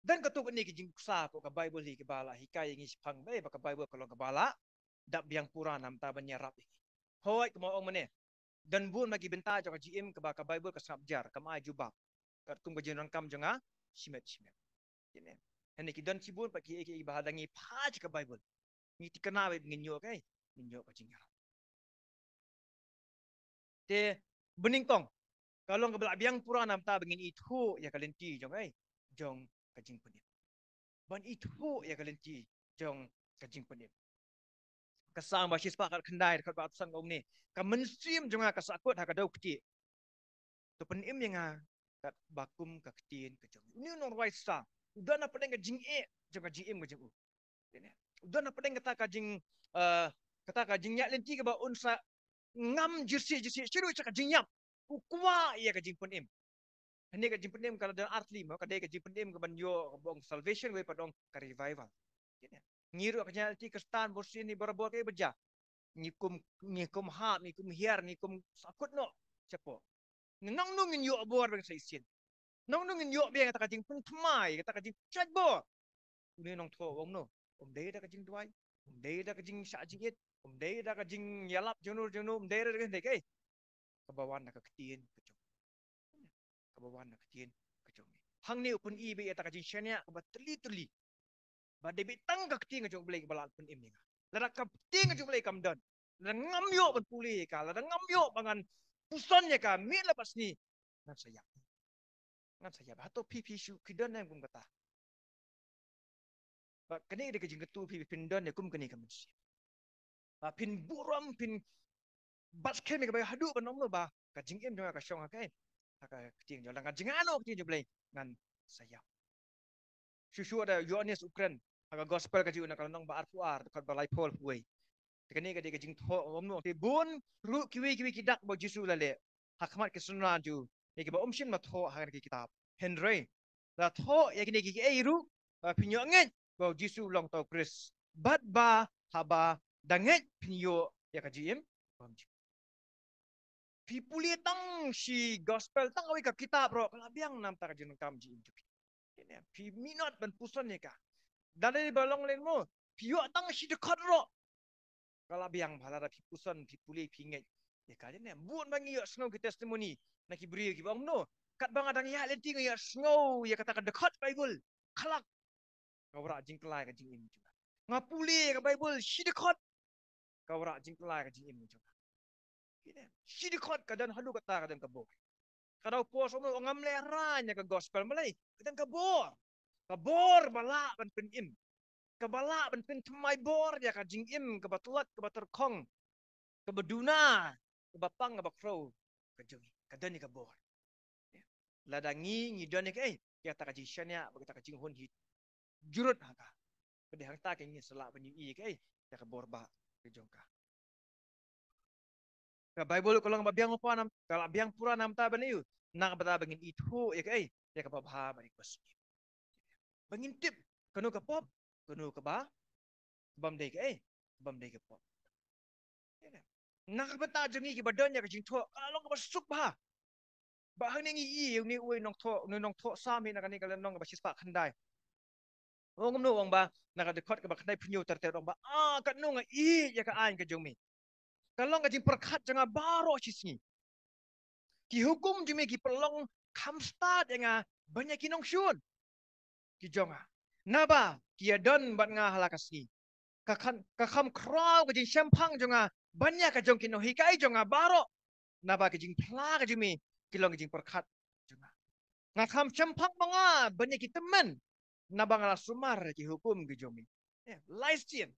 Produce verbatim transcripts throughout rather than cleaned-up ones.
Don katto katne ki jingksa ko ka Baibl hi kiba la hikai ïa ngi shaphang ba, eh, ba ka Baibl ka long kaba la dap biang pura namar ban ïarap ïa ngi. Hooid, kumba ong mynne, don bun ma ki bynta jong ka jingim kaba ka Baibl ka sngap jar, kam ai jubab. Katkum ka jingdonkam jong nga shimet shimet. Kine. Hangne ki don shibun pat kiei kiei ba lada ngi phai sha ka Baibl, ngi thikna ba ngin ïoh kaei, ngin ïoh ka jingïarap. Te banyngkong, ka long kaba la biang pura namar ba ngin ithuh ïa ka lynti jong, eh, jong ka jingpynim. Ban ithuh ïa ka lynti jong ka jingpynim. Ka Salm ba shispah khatkhyndai, dkhot ba arphew san ka ong ne, ka mynsiem jong nga ka sahkut ha ka dewktieh. To pynim ïa nga katba kum ka ktien ka jong u. Une u nongrwai Salm u don hapdeng ka jingeh jong ka jingim ka jong u. U don hapdeng kata ka jing, eh, kata ka jingïaid lynti kaba un sa ngam jyrsieh jyrsieh shuh sha ka jingïap. U kwah ïa ka jingpynim. Hangne ka jingpynim ka la don artylli mo, ka dei ka jingpynim kaban ïoh kaba ong salvation, wei pat ong ka revival. Ngi ruh ka jingïaid lynti Khristan bun sien hi barabor kaei ba jia. Ngi kum, ngi kum hap, ngi kum hiar, ngi kum sahkut noh shapoh. Nangno ngin ïoh bor ba ngin sa shisien? Nangno ngin ïoh biang kata ka jingpynthymmai, kata ka jingpynshait bor? Une u nongthoh u ong no, um dei da ka jingduwai, um dei da ka jingshah jingit, um dei da ka jingïalap jongno jongno, um dei da ka, dei kaei? Kaba wan na ka ktien ka jong, kaba wan na ka ktien ka jong me. Hangne u pyni ba ïa kata ka jingshaniah kaba tylli tylli. Ba dei beit tang ka ktien ka jong U Blei kaba lah pynim ïa nga. Lada ka ktien ka jong U Blei kam don, lada ngam ïoh ban pule ïa ka, lada ngam ïoh ba ngan puson ïa ka miet la bad sngi, ngan sa ïap. Ngan sa ïap. Hato phi, phi shu, phi don ne em kum kata? Ba kane ka dei ka jingkyntu, phi, phin don ne em kum kane ka mynsiem? Ba phin burom, phin bat skhem ïa ka Baibl haduh ban ong no ba ka jingim jong nga ka shong ha ka, ha ka ktien jong, lada nga jngai noh ka ktien jong U Blei, ngan sa ïap. Shuh shuh da Ïoannis u kren ha ka gospel ka jong u na ka lynnong ba arphew ar, dkhot ba laiphew wei. Te kane ka dei ka jingthoh, ong no, te bun ruh kiwei kiwei ki dak ba U Jisu u la leh ha khmat ki synran jong u, ïa kiba um shym la thoh ha kane ka kitab. Hynrei la thoh ïa kine kiei kiei ruh ba phin ïoh ngeit ba U Jisu u long uta u Khrist, bad ba haba da ngeit phin ïoh ïa ka jingim bymjukut. Phi pule tang shi gospel, tang kawei ka kitab ruh, ka la biang namar ka jingdonkam jingim jong phi. Kine, phi minot ban puson ïa ka. Da dei ba long lehse mo, phi ïoh tang shi dkhot ruh, ka la biang bha lada phi puson, phi pule, phi ngeit ïa ka. Kine, bun ba ngi ïohsngew ki testimony na ki briew kiba ong no, katba nga dang ïaid lynti nga ïohsngew ïa kata ka dkhot Baibl, khlak, ka wanrah jingkylla ïa ka jingim jong nga. Nga pule ïa ka Baibl shi dkhot, ka wanrah jingkylla ïa ka jingim jong nga. Kine, shi dkhot ka don haduh katta ka don ka bor. Ka dei u Paul u ong, ngam lehrain ïa ka gospel, balei? Ka don ka bor. Ka bor ba lah ban pynim, kaba lah ban pynthymmai bor ïa ka jingim kaba tlot, kaba tyrkhong, kaba duna, kaba pang, kaba khrew ka jong ngi. Ka don ïa ka bor. Lada ngi, ngi don ïa kaei, ïa kata ka jingshaniah bad kata ka jinghun hi jurut ha ka, ka dei hangta ka ngi sa lah ban ïohi ïa kaei, ïa ka bor ba ka jong ka. Ka Baibl ka long ba biang pura nam, ka la biang pura namar ba ngi ïoh, namar ba ngin ithuh ïa kaei, ïa kaba bha bad ïa kaba sniew. Ba ngin tip kano ka pop, kano kaba, bym dei kaei, bym dei ka pop. Na ka bynta jong ngi kiba don ïa ka jingthoh, ka long kaba suk bha. Ba hangne ngi ïohi ïa une uwei u nongthoh, une u nongthoh Salm hi na kane ka lynnong kaba shispah khyndai. Ong kumno, ong ba na ka dkhot kaba khyndai phew hynñiew ter ter, ong ba, ah, katno nga ïeit ïa ka aiñ ka jong me. Ka long ka jingpyrkhat jong nga baroh shi sngi. Ki hukum jong me ki pynlong kham stad ïa nga ban ïa ki nongshun ki jong nga, naba ki ïadon bad nga ha la ka sngi. Ka kham, ka kham khraw ka jingshemphang jong nga ban ïa ka jong ki nonghikai jong nga baroh, naba ka jingphla ka jong me ki long ka jingpyrkhat jong nga. Nga kham shemphang ma nga ban ïa ki tymmen, naba nga la sumar ki hukum ki jong me. Eh, lai sien.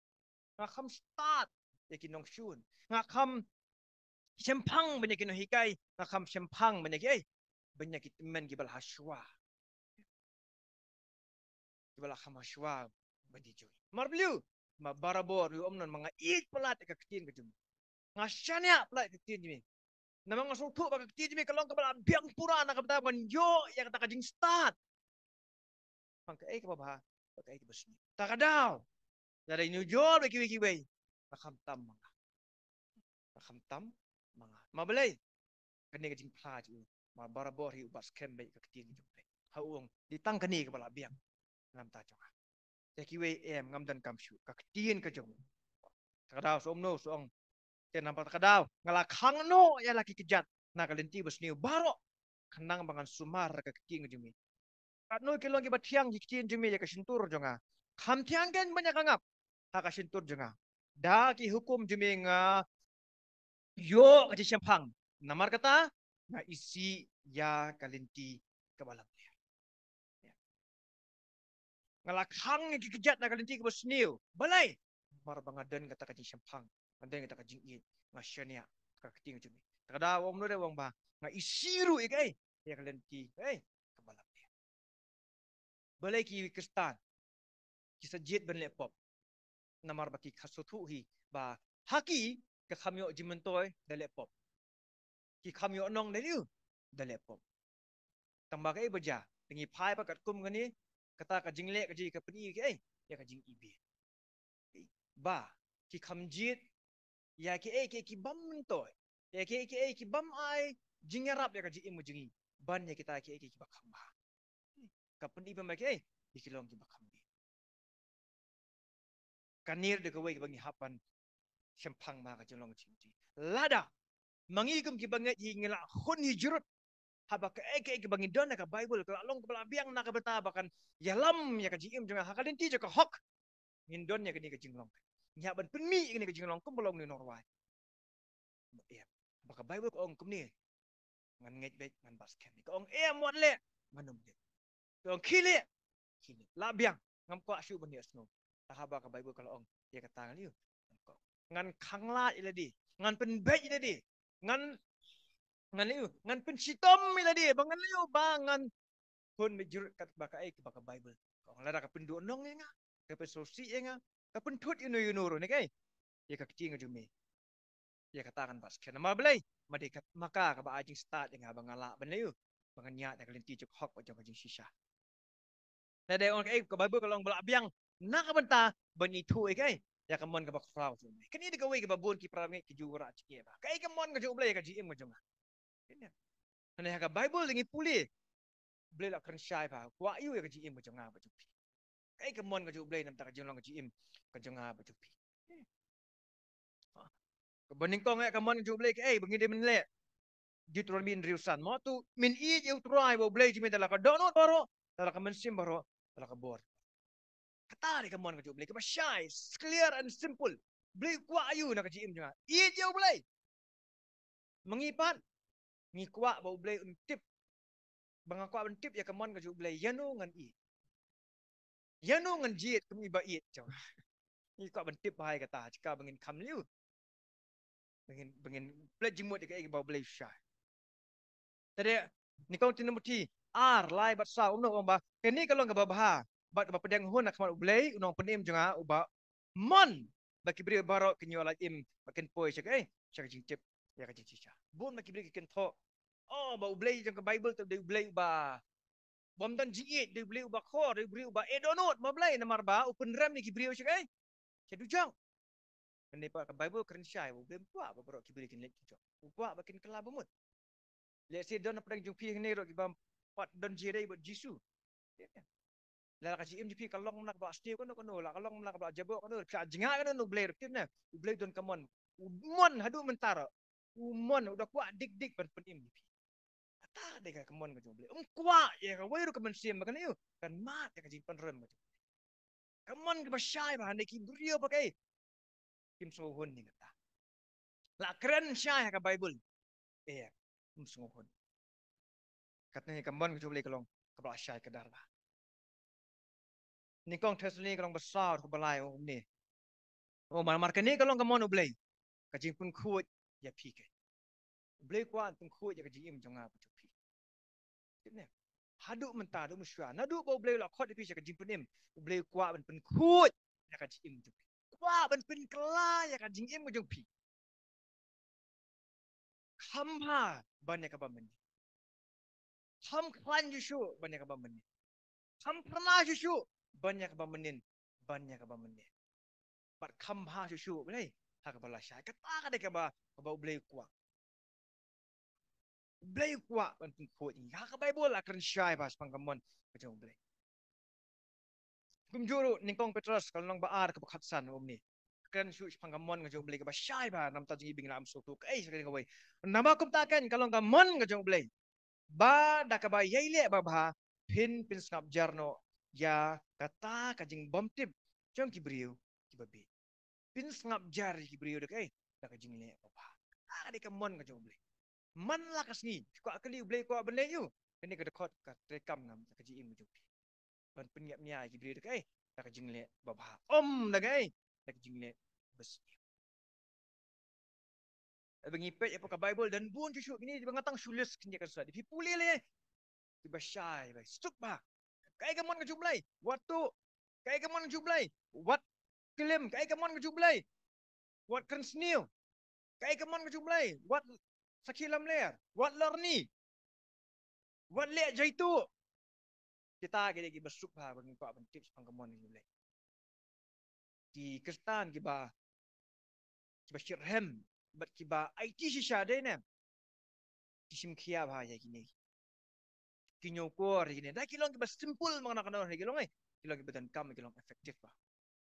Nga kham stad ïa ki nongshun. Nga kham shemphang ban ïa ki nonghikai, nga kham shemphang ban ïa ki, eh, ban ïa ki tymmen kiba la ha shuwa, kiba la kham ha shuwa ban ïa jong. Namar balei? Namar barabor u ong no, ma nga ïeit palat ïa ka ktien ka jong me. Nga shaniah palat ïa ka ktien jong me. Namar nga sngewthuh ba ka ktien jong me ka long kaba la biang pura na ka bynta ban ïoh ïa kata ka jingstad. Bad kaei kaba bha, bad kaei kaba sniew. Ta ka daw, lada ngi ïoh jur bad kiwei kiwei, la kham tam ma nga. La kham tam ma nga. Namar balei? Kane ka jingphla jong u. Namar barabor hi u bat skhem bad ka ktien jong u. Ha u ong, dei tang kane kaba la biang. namar ta jong nga. Te kiwei em ngam donkam shuh ka ktien ka jong u. Kata ka daw sa ong no, sa ong. Te namar kata ka daw nga la khang noh ïa la ki kjat na ka lynti basniew baroh, khnang ba ngan sumar ka ktien ka jong me. Katno ki long kiba thiang ki ktien jong me ïa ka shyntur jong nga. Kham thiang kein ban ïa ka ngap ha ka shyntur jong nga. Da ki hukum jong me nga ïoh ka jingshemphang. Namar kata nga isih ïa ka lynti kaba lamler. Nga la khang ïa ki kjat na ka lynti kaba sniew. Balei? Namar ba nga don kata ka jingshemphang, nga don kata ka jingïeit, nga shaniah ka ktien jong me. Kata ka daw ong no re, ong ba nga isih ruh ïa kaei, ïa ka lynti, eh, kaba lamler. Balei ki Khristan ki sa jied ban leh pop? Namar ba ki kha sngewthuh hi ba ha ki, ka kham ïoh jingmyntoi da leh pop. Ki kham ïoh nong da leh, da leh pop. Tang ba kaei ba jia, te ngi phai pat katkum kane, kata ka jingleh ka jong ki ka pyni kaei, ïa ka jingïeit. Ba ki kham jied ïa kiei kiei ki bym myntoi, ïa kiei kiei ki bym ai jingïarap ïa ka jingim ka jong ngi, ban ïa kita kiei kiei kiba kham bha. Ka pyni ba ma kiei, ïa ki long kiba kham bha. Kane ruh da kawei kaba ngi hap ban shemphang ma ka jinglong ka jingim. Lada ma ngi kum kiba ngeit hi ngi la hun hi jurut, haba kaei kaei kaba ngi don ha ka Baibl ka la long kaba la biang, na ka bynta ba kan ïalam ïa ka jingim jong nga ha ka lynti jong ka hok, ngin don ïa kane ka jinglong. Ngi hap ban pynmih ïa kane ka jinglong kumba long ne u nongrwai. Ïa, ba ka Baibl ka ong kumne, ngan ngeit beit, ngan bat skhem. Ka ong em, wat leh, ngan ym leh. Ka ong khie leh, khie leh. La biang, ngam kwah shuh ban ïohsngew. Te haba ka Baibl ka la ong ïa kata, ngan leh, ngan khanglad ïa lade, ngan pynbeit ïa lade, ngan, ngan leh, ngan pynshitom ïa lade, ba ngan leh, ba ngan hun beit jurut kat ba kaei kaba ka Baibl ka ong. Lada ka pynduh nong ïa nga, ka pynsngewsih ïa nga, ka pynthut ïa uno ïa uno ruh, ne kaei, ïa ka ktien ka jong me, ïa kata ngan bat skhem. Namar balei? Ma dei kat ma ka kaba ai jingstad ïa nga ba nga lah ban leh, ba ngan ïaid ha ka lynti jong ka hok bad jong ka jingshisha. Lada ong kaei, ka Baibl ka long ba la biang na ka bynta ban ithuh ïa kaei, ïa ka mon kaba khraw jong U Blei. Kane da kawei kaba bun ki para ngeit ki ju wanrah jingeh ba kaei ka mon ka jong U Blei ïa ka jingim ka jong nga. Kane ha ka Baibl da ngi pule, U Blei la kren shai ba u kwah aïu ïa ka jingim ka jong nga bad jong phi. Kaei ka mon ka jong U Blei namar ka jinglong ka jingim ka jong nga bad jong phi. Kaba nyngkong eh, ka mon ka jong U Blei kaei ba ngi dei ban leh? Deuteronomi hynriew san, mo, to mynïeit ïa U Trai ba U Blei jong me da la ka dohnud baroh, da la ka mynsiem baroh, da la ka bor. Kata dei ka mon ka jong U Blei kaba shai, clear and simple. U Blei u kwah aïu na ka jingim jong nga? Ïeit ïa U Blei. Ma ngi pat, ngi kwah ba U Blei un tip, ba nga kwah ban tip ïa ka mon ka jong U Blei, ïano ngan ïeit, ïano ngan jied kum i ba ïeit jong nga. Ngi kwah ban tip bha ïa kata, jaka ba ngin kham leh, ba ngin, ba ngin pynleit jingmut ïa kaei ba U Blei u shai. Te dei, Nyngkong Timothi ar, lai bad saw, um, u ong ba kane ka long kaba bha bad kaba pdiang hun ha khmat U Blei U Nongpynim jong nga, uba mon ba ki briew baroh kin ïoh lait im bad kin poi sha kaei, sha ka jingtip ïa ka jingshisha. Bun ba ki briew ki kynthoh, oh, ba U Blei jong ka Baibl te dei U Blei uba bym don jingïeit, dei U Blei uba khor, dei U Blei uba eh dohnud. Ma balei? Namar ba u pynrem ïa ki briew sha kaei, sha dujok. Kane pat ka Baibl kren shai ba U Blei um kwah ba baroh ki briew kin leit dujok. U kwah ba kin kylla bamut. Lehse don na pdeng jong phi hangne ruh kiba pat don jingïadei bad U Jisu. Lada ka jingim jong phi ka long na kaba la sniew kano kano, la ka long na kaba la jaboh kano, phi la jngai kano na U Blei ruh, tip ne, U Blei u don ka mon. U mon haduh mynta ruh. U mon, u da kwah dik dik ban pynim ïa phi. Kata dei ka mon ka jong U Blei. Um kwah ïa kawei ruh ka mynsiem ba kan ïoh, kan mad ïa ka jingpynrem ka jong U Blei. Ka mon kaba shai ba hynrei ki briew ba kaei, kim sngewhun ïa kata. La kren shai ha ka Baibl, eh, kim sngewhun. Katne ka mon ka jong U Blei ka long kaba la shai kdar bha. Nyngkong Thessaloni ka lynnong ba saw, dkhot ba lai, u ong kumne. U ong namar kane ka long ka mon U Blei, ka jingpynkhuid ïa phi kaei. U Blei u kwah ban pynkhuid ïa ka jingim jong nga bad jong phi. Tip ne, haduh mynta, haduh mynshuwa, naduh ba U Blei u la khot ïa phi sha ka jingpynim, U Blei u kwah ban pynkhuid ïa ka jingim jong phi. U kwah ban pynkylla ïa ka jingim jong phi. Kham bha ban ïa kaba mynnin. Kham khlaiñ shuh shuh ban ïa kaba mynnin. Kham pyrna shuh shuh ban ïa kaba mynnin. Ban ïa kaba mynnin. Bad kham bha shuh shuh, balei? Ha kaba la shai. Kata ka dei kaba, kaba U Blei u kwah. U Blei u kwah ban pynkhuid ïa ngi. Ha ka Baibl la kren shai bha shaphang ka mon ka jong U Blei. Kumjuh ruh nyngkong Petros ka lynnong ba ar ka ba khatsan ong kumne. Kren shuh shaphang ka mon ka jong U Blei kaba shai bha namar ta jong ngi ba ngi la ym sngewthuh kaei sa kane kawei. Namar kumta kan ka long ka mon ka jong U Blei ba da kaba ïai leh babha phin pynsngap jar noh ïa kata ka jingbymtip jong ki briew kiba bieit. Pynsngap jar ïa ki briew da kaei? Da ka jingleh babha. Ka dei ka mon ka jong U Blei. Man la ka sngi kwah kylli U Blei kwah ban leh aïu. Kane ka dkhot ka treikam ngam da ka jingim ka jong phi. Ban pynïap nia ïa ki briew da kaei? Da ka jingleh babha. Ym da kaei? Da ka jingleh basniew. Haba ngi peit ïa ka Baibl don bun shuh shuh kine ba nga tang shu list kine kan sa. Dei phi pule lei. Kiba shai ba suk bha. Kaei ka mon ka jong U Blei? Wat tuh. Kaei ka mon ka jong U Blei? Wat klim. Kaei ka mon ka jong U Blei? Wat kren sniew. Kaei ka mon ka jong U Blei? Wat sakhi lamler. Wat lorni. Wat leh jaituh. Kita ki dei kiba suk bha ba ngin kwah ban tip shaphang ka mon ka jong U Blei. Ki Khristan kiba kiba shitrhem bad kiba aiti shisha dei ne ki shim khia bha ïa kine. Ki ñiewkor ïa kine. Da ki long kiba simple ma nga na ka nor, ki long eh. Ki long kiba donkam, ki long effective bha.